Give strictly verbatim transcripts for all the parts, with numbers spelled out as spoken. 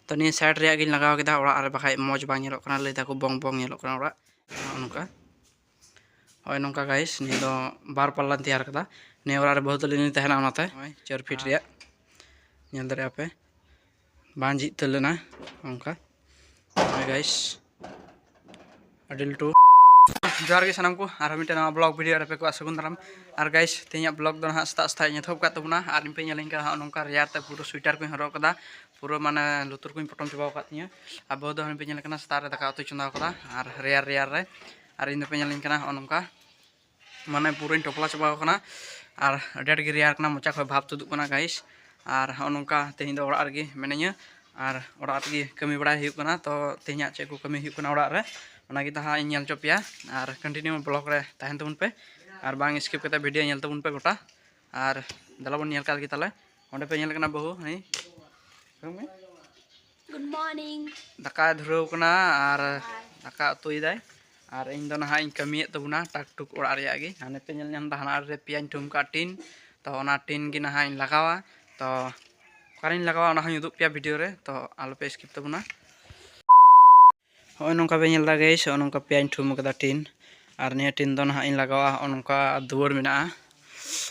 ᱛᱚ ᱱᱤᱭᱟᱹ side ᱨᱮᱭᱟᱜ ᱜᱤᱧ ᱞᱟᱜᱟᱣ ᱠᱮᱫᱟ ᱚᱲᱟᱜ ᱨᱮ, ᱵᱟᱠᱷᱟᱡ ᱢᱚᱡᱽ ᱵᱟᱝ ᱧᱮᱞᱚᱜ ᱠᱟᱱᱟ, ᱞᱟᱹᱭ ᱫᱟᱠᱚ ᱵᱚᱝ ᱵᱚᱝ ᱧᱮᱞᱚᱜ ᱠᱟᱱᱟ ᱚᱲᱟᱜ᱾ ᱱᱚᱜᱼᱚ ᱱᱚᱝᱠᱟ, ᱦᱳᱭ ᱱᱚᱝᱠᱟ guys, ᱱᱤᱭᱟᱹ ᱫᱚ ᱵᱟᱨ ᱯᱟᱞᱞᱟᱧ ᱛᱮᱭᱟᱨ ᱠᱟᱫᱟ᱾ ᱱᱤᱭᱟᱹ ᱚᱲᱟᱜ ᱨᱮ ᱵᱟᱹᱦᱩ ᱛᱟᱹᱞᱤᱧ ᱞᱤᱧ ᱛᱟᱦᱮᱱᱟ, ᱚᱱᱟᱛᱮ ᱱᱚᱜᱼᱚᱭ ᱪᱟᱨ ᱯᱷᱤᱴ ᱨᱮᱭᱟᱜ, ᱧᱮᱞ ᱫᱟᱲᱮᱭᱟᱜᱼᱟ ᱯᱮ, ᱵᱟᱝ ᱡᱷᱤᱡ ᱩᱛᱟᱹᱨ ᱞᱮᱱᱟ ᱚᱱᱠᱟ᱾ ᱦᱳᱭ guys, ᱟᱹᱰᱤ ᱞᱟᱹᱴᱩ᱾ ᱡᱚᱦᱟᱨ ᱜᱮ ᱥᱟᱱᱟᱢ ᱠᱚ, ᱟᱨᱦᱚᱸ ᱢᱤᱫᱴᱮᱱ ᱱᱟᱣᱟ vlog video ᱨᱮ ᱟᱯᱮ ᱠᱚᱣᱟᱜ ᱥᱟᱹᱜᱩᱱ ᱫᱟᱨᱟᱢ᱾ ᱟᱨ guys, ᱛᱮᱦᱮᱧᱟᱜ vlog ᱫᱚ ᱱᱟᱦᱟᱜ ᱥᱮᱛᱟᱜ ᱥᱮᱛᱟᱜ ᱤᱧ ᱮᱛᱚᱦᱚᱵ ᱠᱟᱜ ᱛᱟᱵᱚᱱᱟ᱾ ᱟᱨ ᱱᱤᱯᱮ ᱧᱮᱞᱤᱧ ᱠᱟᱱᱟ ᱦᱟᱸᱜ ᱱᱚᱝᱠᱟ ᱨᱮᱭᱟᱲ ᱛᱮ ᱯᱩᱨᱟᱹ sweater ᱠᱚᱧ ᱦᱚᱨᱚᱜ ᱠᱟᱫᱟ, ᱯᱩᱨᱟᱹ ᱢᱟᱱᱮ ᱞᱩᱛᱩᱨ ᱠᱚᱧ ᱯᱚᱴᱚᱢ ᱪᱟᱵᱟᱣ ᱟᱠᱟᱫ ᱛᱤᱧᱟᱹ᱾ ᱟᱨ ᱵᱟᱹᱦᱩ ᱫᱚ ᱱᱤᱯᱮ ᱧᱮᱞ ᱠᱟᱱᱟ ᱥᱮᱛᱟᱜ ᱨᱮ ᱫᱟᱠᱟ ᱩᱛᱩᱭ ᱪᱚᱸᱫᱟᱣ ᱠᱟᱫᱟ, ᱟᱨ ᱨᱮᱭᱟᱲ ᱨᱮᱭᱟᱲ ᱨᱮ᱾ ᱟᱨ ᱤᱧ ᱫᱚᱯᱮ ᱧᱮᱞᱤᱧ ᱠᱟᱱᱟ ᱦᱚᱸᱜᱼᱚ ᱱᱚᱝᱠᱟ, ᱢᱟᱱᱮ ᱯᱩᱨᱟᱹᱧ ᱴᱚᱯᱞᱟ ᱪᱟᱵᱟᱣ ᱠᱟᱱᱟ᱾ ᱟᱨ ᱟᱹᱰᱤ ᱟᱸᱴ ᱜᱮ ᱨᱮᱭᱟᱲ ᱠᱟᱱᱟ, ᱢᱚᱪᱟ ᱠᱷᱚᱱ ᱵᱷᱟᱯ ᱛᱩᱫᱩᱜ ᱠᱟᱱᱟ guys᱾ ᱟᱨ ᱦᱚᱸᱜᱼᱚ ᱱᱚᱝᱠᱟ ᱛᱮᱦᱮᱧ ᱫᱚ ᱚᱲᱟᱜ ᱨᱮᱜᱮ ᱢᱤᱱᱟᱹᱧᱟ, ᱟᱨ ᱚᱲᱟᱜ ᱨᱮᱜᱮ ᱠᱟᱹᱢᱤ ᱵᱟᱲᱟᱭ ᱦᱩᱭᱩᱜ ᱠᱟᱱᱟ᱾ ᱛᱚ ᱛᱮᱦᱮᱧᱟᱜ ᱪᱮᱫ ᱠᱚ ᱠᱟᱹᱢᱤ ᱦᱩᱭᱩᱜ ᱠᱟᱱᱟ ᱚᱲᱟᱜ ᱨᱮ, ᱚᱱᱟ ᱜᱮ ᱛᱟᱦᱟᱸᱜ ᱤᱧ ᱧᱮᱞ ᱦᱚᱪᱚ ᱯᱮᱭᱟ᱾ ᱟᱨ continue vlog ᱨᱮ ᱛᱟᱦᱮᱱ ᱛᱟᱵᱚᱱ ᱯᱮ, ᱟᱨ ᱵᱟᱝ skip ᱠᱟᱛᱮ video ᱧᱮᱞ ᱛᱟᱵᱚᱱ ᱯᱮ ᱜᱚᱴᱟ᱾ ᱟᱨ ᱫᱮᱞᱟ ᱵᱚᱱ ᱧᱮᱞ ᱠᱟᱜ ᱞᱮᱜᱮ ᱛᱟᱦᱞᱮ᱾ ᱚᱸᱰᱮ ᱯᱮ ᱧᱮᱞ ᱠᱟᱱᱟ ᱵᱟᱹᱦᱩ, ᱦᱮᱸ, Good morning. ᱫᱟᱠᱟᱭ ᱫᱷᱩᱨᱟᱹᱣ ᱠᱟᱱᱟ ᱟᱨ ᱫᱟᱠᱟ ᱩᱛᱩᱭᱮᱫᱟᱭ᱾ ᱟᱨ ᱤᱧ ᱫᱚ ᱱᱟᱦᱟᱜ ᱤᱧ ᱠᱟᱹᱢᱤᱭᱮᱫ ᱛᱟᱵᱚᱱᱟ ᱴᱟᱠ ᱴᱩᱠ ᱚᱲᱟᱜ ᱨᱮᱭᱟᱜ ᱜᱮ᱾ ᱦᱟᱱᱮ ᱯᱮ ᱧᱮᱞ ᱧᱟᱢ ᱮᱫᱟ, ᱦᱟᱱᱟ ᱟᱲᱮ ᱨᱮ ᱯᱮᱭᱟᱧ ᱴᱷᱩᱢ ᱠᱟᱜᱼᱟ ᱴᱤᱱ᱾ ᱛᱚ ᱚᱱᱟ ᱴᱤᱱ ᱜᱮ ᱱᱟᱦᱟᱜ ᱤᱧ ᱞᱟᱜᱟᱣᱟ᱾ ᱛᱚ ᱚᱠᱟᱨᱤᱧ ᱞᱟᱜᱟᱣᱟ ᱚᱱᱟ ᱦᱚᱸᱧ ᱩᱫᱩᱜ ᱯᱮᱭᱟ video ᱨᱮ, ᱛᱚ ᱟᱞᱚᱯᱮ skip ᱛᱟᱵᱚᱱᱟ᱾ ᱦᱚᱸᱜᱼᱚᱭ ᱱᱚᱝᱠᱟ ᱯᱮ ᱧᱮᱞ ᱮᱫᱟ guys, ᱦᱚᱸᱜᱼᱚ ᱱᱚᱝᱠᱟ ᱯᱮᱭᱟᱧ ᱴᱷᱩᱢ ᱠᱟᱫᱟ ᱴᱤᱱ᱾ ᱟᱨ ᱱᱤᱭᱟᱹ ᱴᱤᱱ ᱫᱚ ᱱᱟᱦᱟᱜ ᱤᱧ ᱞᱟᱜᱟᱣᱟ ᱦᱚᱸᱜᱼᱚ ᱱᱚᱝᱠᱟ ᱫᱩᱣᱟᱹᱨ ᱢᱮᱱᱟᱜᱼᱟ,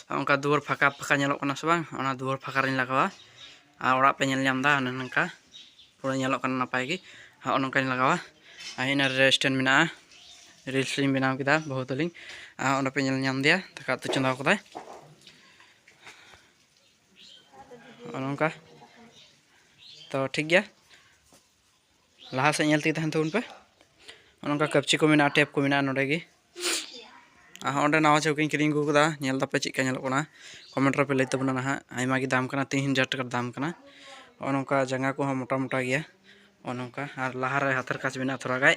ᱦᱚᱸᱜᱼᱚ ᱱᱚᱝᱠᱟ ᱫᱩᱣᱟᱹᱨ ᱯᱷᱟᱸᱠᱟ ᱯᱷᱟᱸᱠᱟ ᱧᱮᱞᱚᱜ ᱠᱟᱱᱟ ᱥᱮ ᱵᱟᱝ, ᱚᱱᱟ ᱫᱩᱣᱟᱹᱨ ᱯᱷᱟᱸᱠᱟ ᱨᱤᱧ ᱞᱟᱜᱟᱣᱟ᱾ ᱟᱨ ᱚᱲᱟᱜ ᱯᱮ ᱧᱮᱞ ᱧᱟᱢ ᱮᱫᱟ, ᱚᱱᱮ ᱱᱚᱝᱠᱟ ᱯᱩᱨᱟᱹ ᱧᱮᱞᱚᱜ ᱠᱟᱱᱟ ᱱᱟᱯᱟᱭ ᱜᱮ᱾ ᱦᱚᱸᱜᱼᱚ ᱱᱚᱝᱠᱟᱧ ᱞᱟᱜᱟᱣᱟ᱾ ᱟᱨ ᱤᱱᱟᱹ ᱨᱮ stand ᱢᱮᱱᱟᱜᱼᱟ, reels ᱞᱤᱧ ᱵᱮᱱᱟᱣ ᱠᱮᱫᱟ ᱵᱟᱹᱦᱩ ᱛᱟᱹᱞᱤᱧ᱾ ᱟᱨ ᱚᱸᱰᱮ ᱯᱮ ᱧᱮᱞ ᱧᱟᱢ ᱮᱫᱮᱭᱟ, ᱫᱟᱠᱟ ᱩᱛᱩ ᱪᱚᱸᱫᱟ ᱠᱟᱫᱟᱭ᱾ ᱦᱚᱸᱜᱼᱚ ᱱᱚᱝᱠᱟ᱾ ᱛᱚ ᱴᱷᱤᱠ ᱜᱮᱭᱟ, ᱞᱟᱦᱟ ᱥᱮᱫ ᱧᱮᱞ ᱛᱮᱜᱮ ᱛᱟᱦᱮᱱ ᱛᱟᱵᱚᱱ ᱯᱮ᱾ ᱦᱚᱸᱜᱼᱚ ᱱᱚᱝᱠᱟ ᱠᱟᱹᱯᱪᱤ ᱠᱚ ᱢᱮᱱᱟᱜᱼᱟ, ᱴᱮᱯ ᱠᱚ ᱢᱮᱱᱟᱜᱼᱟ ᱱᱚᱸᱰᱮ ᱜᱮ᱾ ᱟᱨ ᱦᱚᱸ ᱚᱸᱰᱮ ᱱᱟᱣᱟ ᱪᱟᱹᱣᱠᱤᱧ ᱠᱤᱨᱤᱧ ᱟᱹᱜᱩ ᱠᱟᱫᱟ, ᱧᱮᱞ ᱫᱟᱯᱮ ᱪᱮᱫ ᱞᱮᱠᱟ ᱧᱮᱞᱚᱜ ᱠᱟᱱᱟ, comment ᱨᱮᱯᱮ ᱞᱟᱹᱭ ᱛᱟᱵᱚᱱᱟ ᱱᱟᱦᱟᱜ᱾ ᱟᱭᱢᱟ ᱜᱮ ᱫᱟᱢ ᱠᱟᱱᱟ, ᱛᱤᱱ ᱦᱟᱡᱟᱨ ᱴᱟᱠᱟ ᱫᱟᱢ ᱠᱟᱱᱟ᱾ ᱦᱚᱸᱜᱼᱚ ᱱᱚᱝᱠᱟ ᱡᱟᱸᱜᱟ ᱠᱚᱦᱚᱸ ᱢᱚᱴᱟ ᱢᱚᱴᱟ ᱜᱮᱭᱟ, ᱦᱚᱸᱜᱼᱚ ᱱᱚᱝᱠᱟ᱾ ᱟᱨ ᱞᱟᱦᱟ ᱨᱮ ᱦᱟᱛᱮᱨ ᱠᱟᱡᱽ ᱢᱮᱱᱟᱜᱼᱟ ᱛᱷᱚᱲᱟ ᱜᱟᱡ᱾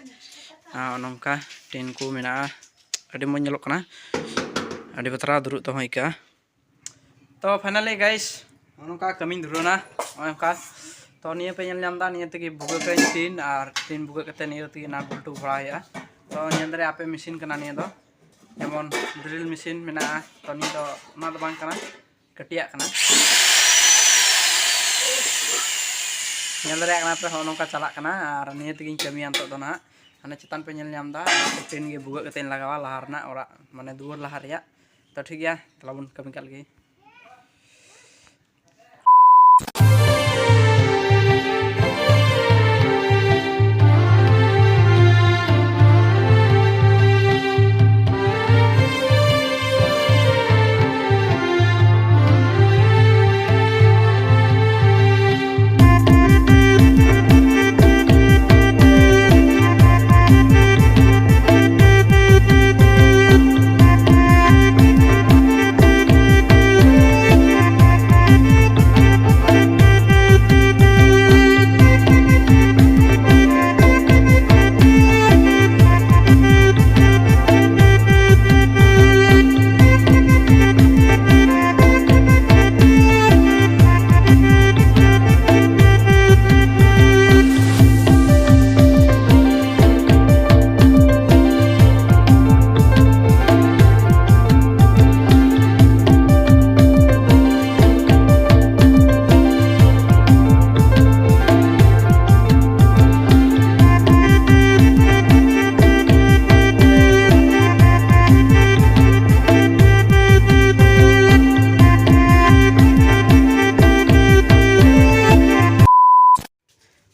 ᱟᱨ ᱦᱚᱸᱜᱼᱚ ᱱᱚᱝᱠᱟ ᱴᱤᱱ ᱠᱚ ᱢᱮᱱᱟᱜᱼᱟ, ᱟᱹᱰᱤ ᱢᱚᱡᱽ ᱧᱮᱞᱚᱜ ᱠᱟᱱᱟ, ᱟᱹᱰᱤ ᱵᱟᱛᱨᱟᱣ ᱫᱩᱲᱩᱵ ᱛᱮᱦᱚᱸ ᱟᱹᱭᱠᱟᱹᱜᱼᱟ᱾ ᱛᱚ finally guys, ᱱᱚᱜᱼᱚ ᱱᱚᱝᱠᱟ ᱠᱟᱹᱢᱤᱧ ᱫᱷᱩᱨᱟᱹᱣᱱᱟ, ᱱᱚᱜᱼᱚᱭ ᱱᱚᱝᱠᱟ᱾ ᱛᱚ ᱱᱤᱭᱟᱹ ᱯᱮ ᱧᱮᱞ ᱧᱟᱢ ᱮᱫᱟ, ᱱᱤᱭᱟᱹ ᱛᱮᱜᱮ ᱵᱷᱩᱜᱟᱹᱜ ᱟᱹᱧ ᱴᱤᱱ, ᱟᱨ ᱴᱤᱱ ᱵᱷᱩᱜᱟᱹᱜ ᱠᱟᱛᱮ ᱱᱤᱭᱟᱹ ᱛᱮᱜᱮ nut bolt ᱵᱷᱚᱨᱟᱣ ᱦᱩᱭᱩᱜᱼᱟ᱾ ᱛᱚ ᱧᱮᱞ ᱫᱟᱲᱮᱭᱟᱜᱼᱟ ᱯᱮ, machine ᱠᱟᱱᱟ ᱱᱤᱭᱟᱹ ᱫᱚ, ᱡᱮᱢᱚᱱ drill machine ᱢᱮᱱᱟᱜᱼᱟ᱾ ᱛᱚ ᱱᱤᱭᱟᱹ ᱫᱚ ᱚᱱᱟ ᱫᱚ ᱵᱟᱝ ᱠᱟᱱᱟ, ᱠᱟᱹᱴᱤᱡᱟᱜ ᱠᱟᱱᱟ᱾ ᱧᱮᱞ ᱫᱟᱲᱮᱭᱟᱜ ᱠᱟᱱᱟ ᱯᱮ, ᱦᱚᱸᱜᱼᱚ ᱱᱚᱝᱠᱟ ᱪᱟᱞᱟᱜ ᱠᱟᱱᱟ᱾ ᱟᱨ ᱱᱤᱭᱟᱹ ᱛᱮᱜᱮᱧ ᱠᱟᱹᱢᱤᱭᱟ ᱱᱤᱛᱚᱜ ᱫᱚ ᱱᱟᱦᱟᱜ᱾ ᱦᱟᱱᱮ ᱪᱮᱛᱟᱱ ᱯᱮ ᱧᱮᱞ ᱧᱟᱢ ᱮᱫᱟ, ᱴᱤᱱ ᱜᱮ ᱵᱷᱩᱜᱟᱹᱜ ᱠᱟᱛᱮᱧ ᱞᱟᱜᱟᱣᱟ ᱞᱟᱦᱟ ᱨᱮᱱᱟᱜ ᱚᱲᱟᱜ, ᱢᱟᱱᱮ ᱫᱩᱣᱟᱹᱨ ᱞᱟᱦᱟ ᱨᱮᱭᱟᱜ᱾ ᱛᱚ ᱴᱷᱤᱠ ᱜᱮᱭᱟ, ᱫᱮᱞᱟ ᱵᱚᱱ ᱠᱟᱹᱢᱤ ᱠᱟᱜ ᱞᱮᱜᱮ᱾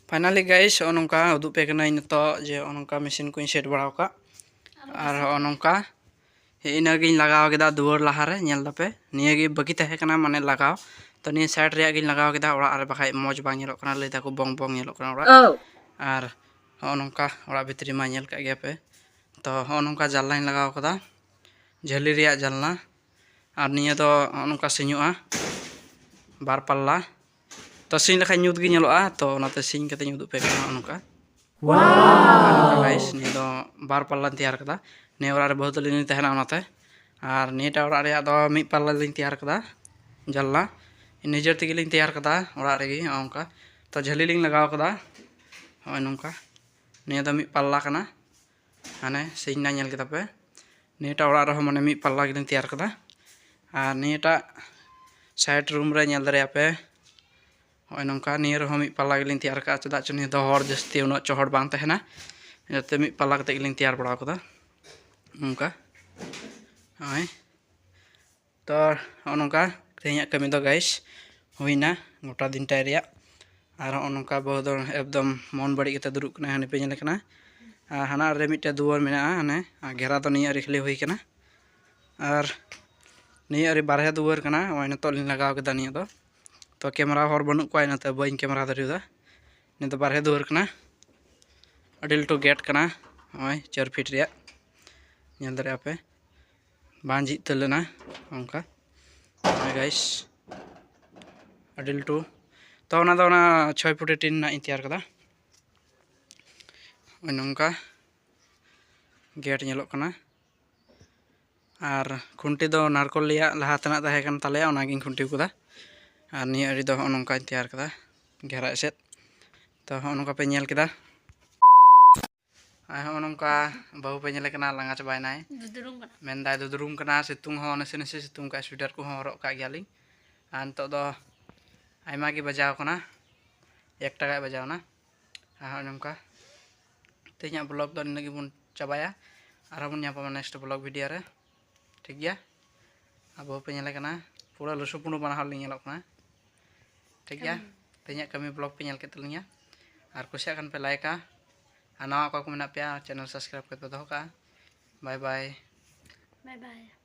Finally guys, ᱱᱚᱜᱼᱚ ᱱᱚᱝᱠᱟ ᱩᱫᱩᱜ ᱯᱮ ᱠᱟᱹᱱᱟᱹᱧ ᱱᱤᱛᱚᱜ ᱡᱮ ᱱᱚᱜᱼᱚ ᱱᱚᱝᱠᱟ ᱢᱮᱥᱤᱱ ᱠᱚᱧ ᱥᱮᱴ ᱵᱟᱲᱟ ᱟᱠᱟᱫ᱾ ᱟᱨ ᱱᱚᱜᱼᱚ ᱱᱚᱝᱠᱟ ᱤᱱᱟᱹᱜᱤᱧ ᱞᱟᱜᱟᱣ ᱠᱮᱫᱟ ᱫᱩᱣᱟᱹᱨ ᱞᱟᱦᱟᱨᱮ, ᱧᱮᱞ ᱫᱟᱯᱮ᱾ ᱱᱤᱭᱟᱹᱜᱮ ᱵᱟᱹᱠᱤ ᱛᱟᱦᱮᱸ ᱠᱟᱱᱟ, ᱢᱟᱱᱮ ᱞᱟᱜᱟᱣ᱾ ᱛᱚ ᱱᱤᱭᱟᱹ ᱥᱟᱭᱤᱰ ᱨᱮᱭᱟᱜ ᱜᱤᱧ ᱞᱟᱜᱟᱣ ᱠᱮᱫᱟ, ᱚᱲᱟᱜ ᱨᱮ ᱵᱟᱠᱷᱟᱡ ᱢᱚᱡᱽ ᱵᱟᱝ ᱧᱮᱞᱚᱜ ᱠᱟᱱᱟ, ᱞᱟᱹᱭ ᱫᱟᱠᱚ ᱵᱚᱝ ᱵᱚᱝ ᱧᱮᱞᱚᱜ ᱠᱟᱱᱟ ᱚᱲᱟᱜ᱾ ᱟᱨ ᱱᱚᱜᱼᱚ ᱱᱚᱝᱠᱟ ᱚᱲᱟᱜ ᱵᱷᱤᱛᱨᱤ ᱢᱟ ᱧᱮᱞ ᱠᱟᱜ ᱜᱮᱭᱟ ᱯᱮ᱾ ᱛᱚ ᱱᱚᱜᱼᱚ ᱱᱚᱝᱠᱟ ᱡᱟᱱᱞᱟᱧ ᱞᱟᱜᱟᱣ ᱠᱟᱫᱟ, ᱡᱷᱟᱹᱞᱤ ᱨᱮᱭᱟᱜ ᱡᱟᱱᱞᱟ᱾ ᱟᱨ ᱱᱤᱭᱟᱹ ᱫᱚ ᱱᱚᱜᱼᱚ ᱱᱚᱝᱠᱟ ᱥᱤᱧᱚᱜᱼᱟ, ᱵᱟᱨ ᱯᱟᱞᱞᱟ᱾ ᱛᱚ ᱥᱤᱧ ᱞᱮᱠᱷᱟᱡ ᱧᱩᱛ ᱜᱮ ᱧᱮᱞᱚᱜᱼᱟ, ᱛᱚ ᱚᱱᱟᱛᱮ ᱥᱤᱧ ᱠᱟᱛᱮᱧ ᱩᱫᱩᱜ ᱯᱮ ᱠᱟᱱᱟ ᱱᱚᱜᱼᱚ ᱱᱚᱝᱠᱟ᱾ ᱟᱨ ᱱᱚᱝᱠᱟ guys, ᱱᱤᱭᱟᱹ ᱫᱚ ᱵᱟᱨ ᱯᱟᱞᱞᱟᱧ ᱛᱮᱭᱟᱨ ᱠᱟᱫᱟ᱾ ᱱᱤᱭᱟᱹ ᱚᱲᱟᱜ ᱨᱮ ᱵᱟᱹᱦᱩ ᱛᱟᱹᱞᱤᱧ ᱞᱤᱧ ᱛᱟᱦᱮᱱᱟ ᱚᱱᱟᱛᱮ᱾ ᱟᱨ ᱱᱤᱭᱟᱹᱴᱟᱜ ᱚᱲᱟᱜ ᱨᱮᱭᱟᱜ ᱫᱚ ᱢᱤᱫ ᱯᱟᱞᱞᱟ ᱞᱤᱧ ᱛᱮᱭᱟᱨ ᱠᱟᱫᱟ, ᱡᱟᱱᱞᱟ ᱱᱤᱡᱮᱨ ᱛᱮᱜᱮ ᱞᱤᱧ ᱛᱮᱭᱟᱨ ᱠᱟᱫᱟ ᱚᱲᱟᱜ ᱨᱮᱜᱮ᱾ ᱱᱚᱜᱼᱚ ᱱᱚᱝᱠᱟ ᱛᱚ ᱡᱷᱟᱹᱞᱤ ᱞᱤᱧ ᱞᱟᱜᱟᱣ ᱠᱟᱫᱟ, ᱱᱚᱜᱼᱚᱭ ᱱᱚᱝᱠᱟ᱾ ᱱᱤᱭᱟᱹ ᱫᱚ ᱢᱤᱫ ᱯᱟᱞᱞᱟ ᱠᱟᱱᱟ, ᱦᱟᱱᱮ ᱥᱤᱧ ᱱᱟ ᱧᱮᱞ ᱠᱮᱫᱟ ᱯᱮ᱾ ᱱᱤᱭᱟᱹᱴᱟᱜ ᱚᱲᱟᱜ ᱨᱮᱦᱚᱸ ᱢᱟᱱᱮ ᱢᱤᱫ ᱯᱟᱞᱞᱟ ᱜᱮᱞᱤᱧ ᱛᱮᱭᱟᱨ ᱠᱟᱫᱟ᱾ ᱟᱨ ᱱᱤᱭᱟᱹᱴᱟᱜ side room ᱨᱮ ᱧᱮᱞ ᱫᱟᱲᱮᱭᱟᱜ ᱯᱮ, ᱱᱚᱜᱼᱚᱭ ᱱᱚᱝᱠᱟ ᱱᱤᱭᱟᱹ ᱨᱮᱦᱚᱸ ᱢᱤᱫ ᱯᱟᱞᱟ ᱜᱮᱞᱤᱧ ᱛᱮᱭᱟᱨ ᱠᱟᱜᱼᱟ, ᱪᱮᱫᱟᱜ ᱪᱚ ᱱᱤᱭᱟᱹ ᱫᱚ ᱦᱚᱲ ᱡᱟᱹᱥᱛᱤ ᱩᱱᱟᱹᱜ ᱪᱚᱦᱚᱲ ᱵᱟᱝ ᱛᱟᱦᱮᱱᱟ, ᱤᱱᱟᱹᱛᱮ ᱢᱤᱫ ᱯᱟᱞᱟ ᱠᱟᱛᱮ ᱜᱮᱞᱤᱧ ᱛᱮᱭᱟᱨ ᱵᱟᱲᱟ ᱠᱟᱫᱟ᱾ ᱱᱚᱝᱠᱟ ᱱᱚᱜᱼᱚᱭ ᱛᱚ ᱱᱚᱜᱼᱚ ᱱᱚᱝᱠᱟ ᱛᱮᱦᱮᱧᱟᱜ ᱠᱟᱹᱢᱤ ᱫᱚ guys ᱦᱩᱭᱱᱟ ᱜᱚᱴᱟ ᱫᱤᱱᱴᱟᱭ ᱨᱮᱭᱟᱜ᱾ ᱟᱨ ᱱᱚᱜᱼᱚ ᱱᱚᱝᱠᱟ ᱵᱟᱹᱦᱩ ᱫᱚ ᱮᱠᱫᱚᱢ ᱢᱚᱱ ᱵᱟᱹᱲᱤᱡ ᱠᱟᱛᱮ ᱫᱩᱲᱩᱵ ᱠᱟᱱᱟᱭ, ᱦᱟᱹᱱᱤ ᱯᱮ ᱧᱮᱞᱮ ᱠᱟᱱᱟ᱾ ᱟᱨ ᱦᱟᱱᱟ ᱨᱮ ᱢᱤᱫᱴᱮᱡ ᱫᱩᱣᱟᱹᱨ ᱢᱮᱱᱟᱜᱼᱟ, ᱦᱟᱱᱮ ᱟᱨ ᱜᱷᱮᱨᱟ ᱫᱚ ᱱᱤᱭᱟᱹ ᱟᱹᱨᱤ ᱠᱷᱟᱹᱞᱤ ᱦᱩᱭ ᱠᱟᱱᱟ᱾ ᱟᱨ ᱱᱤᱭᱟᱹ ᱟᱹᱨᱤ ᱵᱟᱨᱦᱮ ᱫᱩᱣᱟᱹᱨ ᱠᱟᱱᱟ, ᱱᱚᱜᱼᱚᱭ ᱱᱤᱛᱚᱜ ᱞᱤᱧ ᱞᱟᱜᱟᱣ ᱠᱮᱫᱟ ᱱᱤᱭᱟᱹ ᱫᱚ᱾ ᱛᱚ ᱠᱮᱢᱮᱨᱟ ᱦᱚᱲ ᱵᱟᱹᱱᱩᱜ ᱠᱚᱣᱟ, ᱤᱱᱟᱹᱛᱮ ᱵᱟᱹᱧ ᱠᱮᱢᱮᱨᱟ ᱫᱟᱲᱮᱭᱟᱫᱟ᱾ ᱱᱤᱭᱟᱹ ᱫᱚ ᱵᱟᱨᱦᱮ ᱫᱩᱣᱟᱹᱨ ᱠᱟᱱᱟ, ᱟᱹᱰᱤ ᱞᱟᱹᱴᱩ ᱜᱮᱴ ᱠᱟᱱᱟ, ᱱᱚᱜᱼᱚᱭ ᱪᱟᱨ ᱯᱷᱤᱴ ᱨᱮᱭᱟᱜ, ᱧᱮᱞ ᱫᱟᱲᱮᱭᱟᱜᱼᱟ ᱯᱮ᱾ ᱵᱟᱝ ᱡᱷᱤᱡ ᱩᱛᱟᱹᱨ ᱞᱮᱱᱟ ᱚᱱᱠᱟ᱾ ᱱᱚᱜᱼᱚᱭ guys ᱟᱹᱰᱤ ᱞᱟᱹᱴᱩ᱾ ᱛᱚ ᱚᱱᱟ ᱫᱚ ᱚᱱᱟ ᱪᱷᱚᱭ ᱯᱷᱩᱴ ᱴᱤᱱ ᱨᱮᱱᱟᱜ ᱤᱧ ᱛᱮᱭᱟᱨ ᱠᱟᱫᱟ᱾ ᱱᱚᱜᱼᱚᱭ ᱱᱚᱝᱠᱟ ᱜᱮᱴ ᱧᱮᱞᱚᱜ ᱠᱟᱱᱟ᱾ ᱟᱨ ᱠᱷᱩᱱᱴᱤ ᱫᱚ ᱱᱟᱨᱠᱳᱞ ᱨᱮᱭᱟᱜ ᱞᱟᱦᱟ ᱛᱮᱱᱟᱜ ᱛᱟᱦᱮᱸ ᱠᱟᱱ ᱛᱟᱞᱮᱭᱟ, ᱚᱱᱟᱜᱤᱧ ᱠᱷᱩᱱᱴᱤ ᱠᱟᱫᱟ᱾ ᱟᱨ ᱱᱤᱭᱟᱹ ᱟᱹᱨᱤ ᱫᱚ ᱱᱚᱜᱼᱚ ᱱᱚᱝᱠᱟᱧ ᱛᱮᱭᱟᱨ ᱠᱟᱫᱟ ᱜᱷᱮᱨᱟ ᱮᱥᱮᱫ᱾ ᱛᱚ ᱱᱚᱜᱼᱚ ᱱᱚᱝᱠᱟ ᱯᱮ ᱧᱮᱞ ᱠᱮᱫᱟ᱾ ᱟᱨ ᱱᱚᱜᱼᱚ ᱱᱚᱝᱠᱟ ᱵᱟᱹᱦᱩ ᱯᱮ ᱧᱮᱞᱮ ᱠᱟᱱᱟ, ᱞᱟᱸᱜᱟ ᱪᱟᱵᱟᱭᱮᱱᱟᱭ᱾ ᱫᱩᱫᱽᱨᱩᱢ ᱠᱟᱱᱟ᱾ ᱢᱮᱱᱫᱟᱭ ᱫᱩᱫᱽᱨᱩᱢ ᱠᱟᱱᱟ, ᱥᱤᱛᱩᱝ ᱦᱚᱸ ᱱᱟᱥᱮ ᱱᱟᱥᱮ ᱥᱤᱛᱩᱝ ᱠᱟᱜᱼᱟ, ᱥᱩᱭᱮᱴᱟᱨ ᱠᱚᱦᱚᱸ ᱦᱚᱨᱚᱜ ᱠᱟᱜ ᱜᱮᱭᱟᱞᱤᱧ᱾ ᱟᱨ ᱱᱤᱛᱚᱜ ᱫᱚ ᱟᱭᱢᱟ ᱜᱮ ᱵᱟᱡᱟᱣ ᱠᱟᱱᱟ, ᱮᱠᱴᱟ ᱜᱟᱱ ᱵᱟᱡᱟᱣ ᱮᱱᱟ᱾ ᱟᱨ ᱱᱚᱜᱼᱚ ᱱᱚᱝᱠᱟ ᱛᱮᱦᱮᱧᱟᱜ vlog ᱫᱚ ᱱᱤᱱᱟᱹᱜ ᱜᱮᱵᱚᱱ ᱪᱟᱵᱟᱭᱟ᱾ ᱟᱨᱦᱚᱸ ᱵᱚᱱ ᱧᱟᱯᱟᱢᱟ next vlog video ᱨᱮ, ᱴᱷᱤᱠ ᱜᱮᱭᱟ? ᱟᱨ ᱵᱟᱹᱦᱩ ᱯᱮ ᱧᱮᱞᱮ ᱠᱟᱱᱟ, ᱯᱩᱨᱟᱹ ᱞᱩᱥᱩ ᱯᱩᱸᱰᱩ ᱵᱟᱱᱟ ᱦᱚᱲ ᱞᱤᱧ ᱧᱮᱞᱚᱜ ᱠᱟᱱᱟ, ᱴᱷᱤᱠ ᱜᱮᱭᱟ? ᱠᱟᱹᱢᱤ᱾ ᱛᱮᱦᱮᱧᱟᱜ ᱠᱟᱹᱢᱤ vlog ᱯᱮ ᱧᱮᱞ ᱠᱮᱫ ᱛᱟᱹᱞᱤᱧᱟ, ᱟᱨ ᱠᱩᱥᱤᱭᱟᱜ ᱠᱷᱟᱱ ᱯᱮ ᱞᱟᱭᱤᱠᱟ, ᱟᱨ ᱱᱟᱣᱟ ᱚᱠᱚᱭ ᱠᱚ ᱢᱮᱱᱟᱜ ᱯᱮᱭᱟ channel subscribe ᱠᱟᱛᱮ ᱯᱮ ᱫᱚᱦᱚ ᱠᱟᱜᱼᱟ᱾ Bye bye᱾ Bye bye᱾